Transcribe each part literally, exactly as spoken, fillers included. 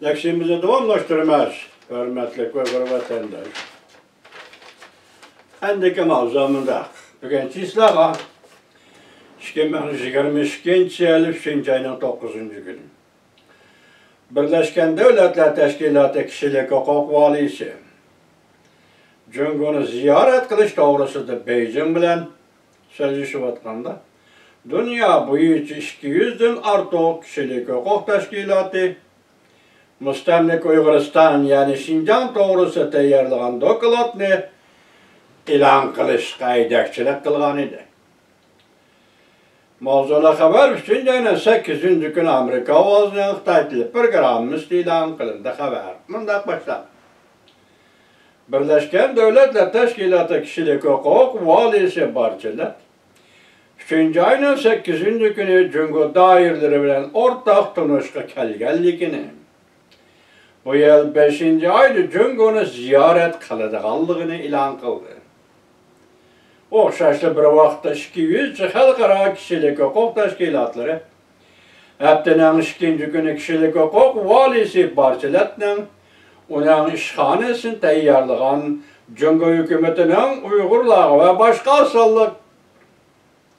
تەكشىمىزنى داۋاملاشتۇرىمىز، ھۆرمەتلىك ئۇيغۇر ۋەتەنداش. ئەندىكى ماۋزۇ مۇنداق. بۈگۈن چىسلاغا ئىككى مىڭ يىگىرمە ئىككىنچى يىل ئۈچىنچى ئاينىڭ توققۇزىنچى كۈنى. بىرلەشكەن دۆلەتلەر تەشكىلاتى كىشىلىك ھوقۇق ۋالىيسى جۇڭگونى زىيارەت قىلىش توغرىسىدا بېيجىڭ بىلەن سۆزلىشىۋاتقاندا، دۇنيا بويىچە ئىككى يۈزدىن ئارتۇق كىشىلىك ھوقۇق تەشكىلاتى مۇستەملىكە ئۇيغۇرىستان، يەنى شىنجاڭ توغرىسىدا تەييارلىغان دوكلاتنى ئېلان قىلىشقا ھەيدەكچىلىك قىلغان ئىدى. ماۋزۇلۇق خەۋەر ئۈچىنچى ئاينىڭ سەككىزىنچى كۈنى ئامېرىكا ئاۋازىنىڭ خىتاي تىلى پروگراممىسىدا ئېلان قىلىندى. خەۋەر مۇنداق باشلانغان. بىرلەشكەن دۆلەتلەر تەشكىلاتى كىشىلىك ھوقۇق ۋالىيسى بارچىلەت ئۈچىنچى ئاينىڭ سەككىزىنچى كۈنى جۇڭگو دائىرىلىرى بىلەن ئورتاق تونۇشقا كەلگەنلىكىنى، بۇ يىل بەشىنچى ئايدا جۇڭگونى زىيارەت قىلىدىغانلىقىنى ئېلان قىلدى. ئوخشاشلا بىر ۋاقىتتا ئىككى يۈزچە خەلقئارا كىشىلىك ھوقۇق تەشكىلاتلىرى ھەپتىنىڭ ئىككىنچى كۈنى كىشىلىك ھوقۇق ۋالىيسى بارچىلەتنىڭ ئۇنىڭ ئىشخانىسىنى تەييارلىغان جۇڭگو ھۆكۈمىتىنىڭ ئۇيغۇرلارغا ۋە باشقا سانلىق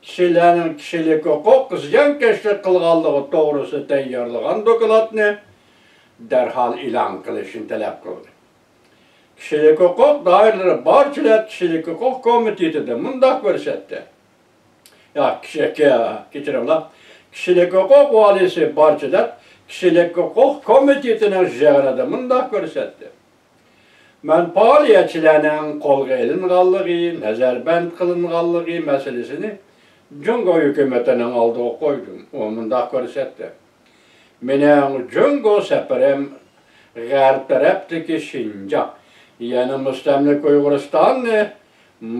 كىشىلەرنىڭ كىشىلىك ھوقۇق زىيانكەشلىك قىلغانلىقى توغرىسىدا تەييارلىغان دوكلاتنى دەرھال ئېلان قىلىشنى تەلەپ قىلدى. كىشىلىك ھوقۇق دائىرىلىرى بارچىلەت كىشىلىك ھوقۇق كومىتېتىدا مۇنداق كۆرسەتتى. يا، كىشىلىك، كەچۈرۈڭلار. كىشىلىك ھوقۇق ۋالىيسى بارچىلەت كىشىلىك ھوقۇق كومىتېتىنىڭ يىغىنىدا مۇنداق كۆرسەتتى. مەن پائالىيەتچىلەرنىڭ قولغا ئېلىنغانلىقى، نەزەربەند قىلىنغانلىقى مەسىلىسىنى جۇڭگو ھۆكۈمىتىنىڭ ئالدىغا قويدۇم. ئۇ مۇنداق كۆرسەتتى. مېنىڭ جۇڭگو سەپىرىم غەرب تەرەپتىكى شىنجاڭ، يەنى مۇستەملىكە ئۇيغۇرىستاننى،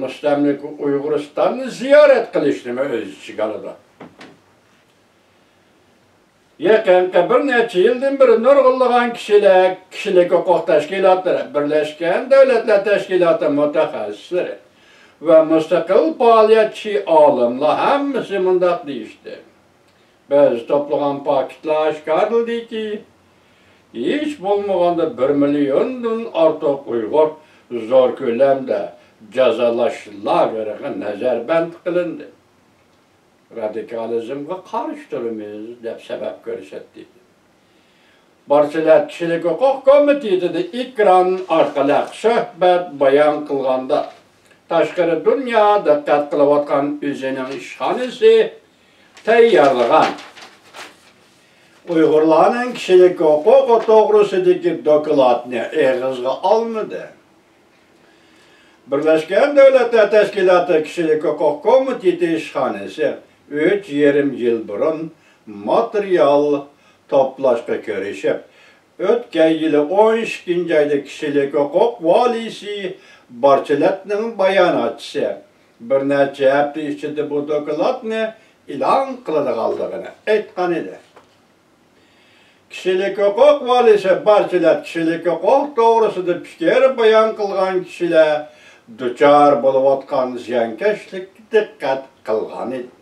مۇستەملىكە ئۇيغۇرىستاننى زىيارەت قىلىشنىمۇ ئۆز ئىچىگە ئالىدۇ. يېقىنقى بىر نەچچە يىلدىن بېرى نۇرغۇنلىغان كىشىلەر، كىشىلىك ھوقۇق تەشكىلاتلىرى، بىرلەشكەن دۆلەتلەر تەشكىلاتى مۇتەخەسسىسلىرى ۋە مۇستەقىل پائالىيەتچى ئالىملار ھەممىسى مۇنداق دېيىشتى. بىز توپلىغان پاكىتلار ئاشكارىلىدىكى، ھېچ بولمىغاندا بىر مىليوندىن ئارتۇق ئۇيغۇر زور كۆلەمدە جازالاش لاگېرىغا نەزەربەند قىلىندى. رادىكالىزمغا قارشى تۇرىمىز، دەپ سەۋەب كۆرسەتتى. بارچىلەت كىشىلىك ھوقۇق كومىتېتىدا ئېكران ئارقىلىق سۆھبەت بايان قىلغاندا، تاشقىرى دۇنيا دىققەت قىلىۋاتقان ئۆزىنىڭ ئىشخانىسى تەييارلىغان ئۇيغۇرلارنىڭ كىشىلىك ھوقۇقى توغرىسىدىكى دوكلاتنى ئېغىزغا ئالمىدى. بىرلەشكەن دۆلەتلەر تەشكىلاتى كىشىلىك ھوقۇق كومىتېتى ئىشخانىسى ئۈچ يېرىم يىل بۇرۇن ماتېرىيال توپلاشقا كىرىشىپ، ئۆتكەن يىلى ئون ئىككىنچى ئايدا كىشىلىك ھوقۇق ۋالىيسى بارچىلەتنىڭ باياناتچىسى بىر نەچچە ھەپتە ئىچىدە بۇ دوكلاتنى ئېلان قىلىدىغانلىقىنى ئېيتقان ئىدى. كىشىلىك ھوقۇق ۋالىيسى بارچىلەت كىشىلىك ھوقۇق توغرىسىدا پىكىر بايان قىلغان كىشىلەر دۇچار بولۇۋاتقان زىيانكەشلىككە دىققەت قىلغان ئىدى.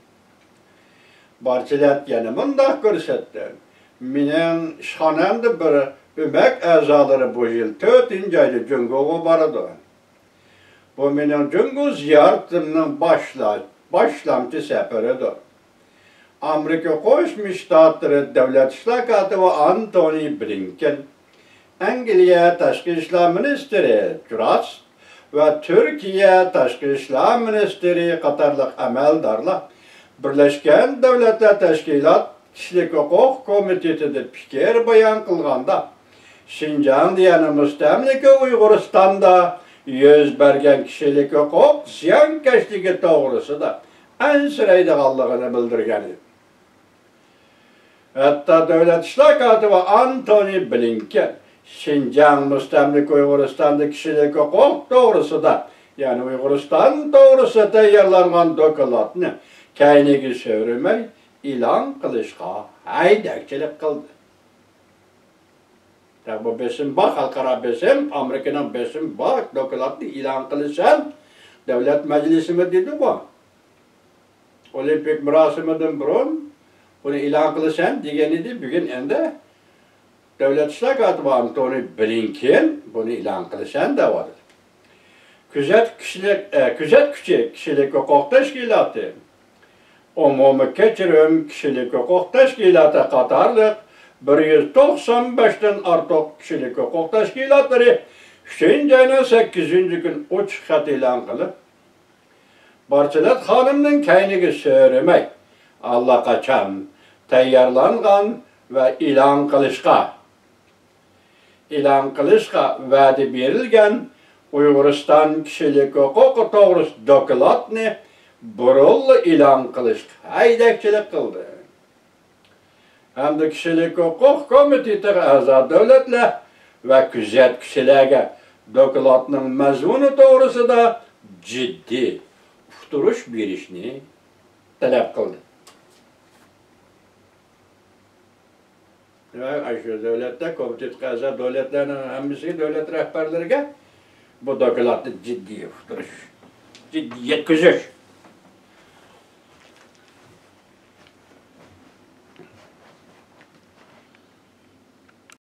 بارچىلەت يەنە مۇنداق كۆرسەتتى، مېنىڭ ئىشخانامدا بىر ئۆمەك ئەزالىرى بۇ يىل تۆتىنچى ئايدا جۇڭگوغا بارىدۇ. بۇ مېنىڭ جۇڭگو زىيارىتىمنىڭ باشلا-، باشلامچى سەپىرىدۇر. ئامېرىكا قوشما شتاتلىرى دۆلەت ئىشلار كاتىپى ئانتونى بلىنكېن، ئەنگلىيە تاشقى ئىشلار مىنىستىرى تراس ۋە تۈركىيە تاشقى ئىشلار مىنىستىرى قاتارلىق ئەمەلدارلار بىرلەشكەن دۆلەتلەر تەشكىلات كىشىلىك ھوقۇق كومىتېتىدا پىكىر بايان قىلغاندا، شىنجاڭدا، يەنى مۇستەملىكە ئۇيغۇرىستاندا يۈز بەرگەن كىشىلىك ھوقۇق زىيانكەشلىكى توغرىسىدا ئەنسىرەيدىغانلىقىنى بىلدۈرگەن ئىدى. ھەتتا دۆلەت ئىشلار كاتىپى ئانتونى بلىنكېن شىنجاڭ، مۇستەملىكە ئۇيغۇرىستاندا كىشىلىك ھوقۇق توغرىسىدا، يەنى ئۇيغۇرىستان توغرىسىدا تەييارلانغان دوكلاتنى كەينىگە سۈرمەي ئېلان قىلىشقا ھەيدەكچىلىك قىلدى. يا، بۇ بېسىم بار، خەلقئارا بېسىم، ئامېرىكىنىڭ بېسىمى بار، دوكلاتنى ئېلان قىلىسەن، دۆلەت مەجلىسىمۇ دېدىغۇ. ئولىمپىك مۇراسىمىدىن بۇرۇن بۇنى ئېلان قىلىسەن دېگەن ئىدى، بۈگۈن ئەمدى دۆلەت ئىشلار كاتىپى ئانتونى بلىنكېن بۇنى ئېلان قىلىشەن دەۋاتىدۇ. كۆزەت كىشىلىك، ئە، كۆزەتكۈچى كىشىلىك ھوقۇق تەشكىلاتى، ئومۇمىي كەچۈرۈم كىشىلىك ھوقۇق تەشكىلاتى قاتارلىق بىر يۈز توقسان بەشتىن ئارتۇق كىشىلىك ھوقۇق تەشكىلاتلىرى ئۈچىنچى ئاينىڭ سەككىزىنچى كۈنى ئوچۇق خەت ئېلان قىلىپ، بارچىلەت خانىمنىڭ كەينىگە سۆرىمەي، ئاللىقاچان تەييارلانغان ۋە ئېلان قىلىشقا، ئېلان قىلىشقا ۋەدە بېرىلگەن ئۇيغۇرىستان كىشىلىك ھوقۇقى توغرىسىدا دوكلاتنى بۇرۇنلا ئېلان قىلىشقا ھەيدەكچىلىك قىلدى ھەمدە كىشىلىك ھوقۇق كومىتېتىغا ئەزا دۆلەتلەر ۋە كۆزەتكۈچىلەرگە دوكلاتنىڭ مەزمۇنى توغرىسىدا جىددىي ئۇقتۇرۇش بېرىشنى تەلەپ قىلدى. دېمەك، ئاشۇ دۆلەتتە كومىتېتقا ئەزا دۆلەتلەرنىڭ ھەممىسىگە، دۆلەت رەھبەرلىرىگە بۇ دوكلاتنى جىددىي ئۇقتۇرۇش، جىددىي يەتكۈزۈش